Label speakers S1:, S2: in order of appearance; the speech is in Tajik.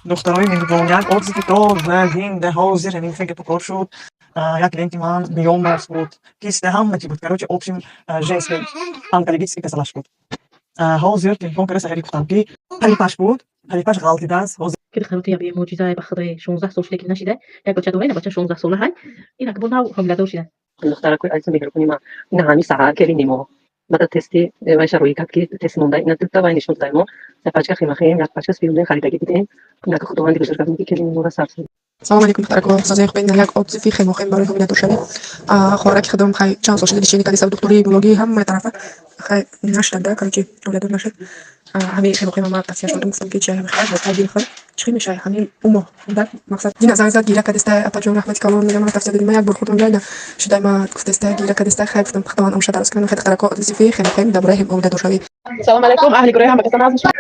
S1: Духтарои меҳрубон, як отзыви тоза, зинда, ҳозир ҳамин фикр кор шуд. Як клиенти ман миомаш буд, киста, ҳама чи буд. Короче, общем, женский онкологический касалаш буд. Ҳозир телефон карда, саҳари гуфтам, ки полипаш буд, полипаш ғалтидааст. Ҳозир
S2: Ки духтароти яби мӯъҷизае ба худои, 16 сол шуда, ки нашида. Як бача дора, ина бача 16 сола ҳай, инак бо нав ҳомиладор шида.
S3: Духтаракои азизу меҳрубони ман, ина ҳами саҳар келини мо бада тести вай шароит кард, ки тест монда, ина дута вай нишон додай мо, як пачка хемохим, як пачка спирулин харидагӣ дидем. Инака худованди бузургвор ки келини моро сабз.
S4: Салом алейкум, духтарако, сазои хуб. Як отзыви хемохим барои ҳомиладоршавӣ. Хоҳараки худам хай чанд сол шуда лечение кардиста, духтури иммунологӣ, ҳамаи тарафа хай нашуда, короче, ҳомиладор нашуд. Ҳамин хемохима ма тавсия шудам, гуфтам, ки чи ҳами хай бо таъдил хӯр, чӣ мешавад. Ҳамин ӯ моҳ хӯрда, мақсад дина занг зад, гиря кардиста: «Апаҷон, раҳмати калон, мегам, мара тавсия додӣ, ман як бор хӯрдам, ҷайна шудай ма», гуфтаста, гиря кардиста. Хай, гуфтам, худованд умша дароз кунад. Хай, духтарако, отзыви хемохим дар бораи ҳомиладоршавӣ.
S5: Салом алейкум, аҳли гурӯҳи, ҳама касон.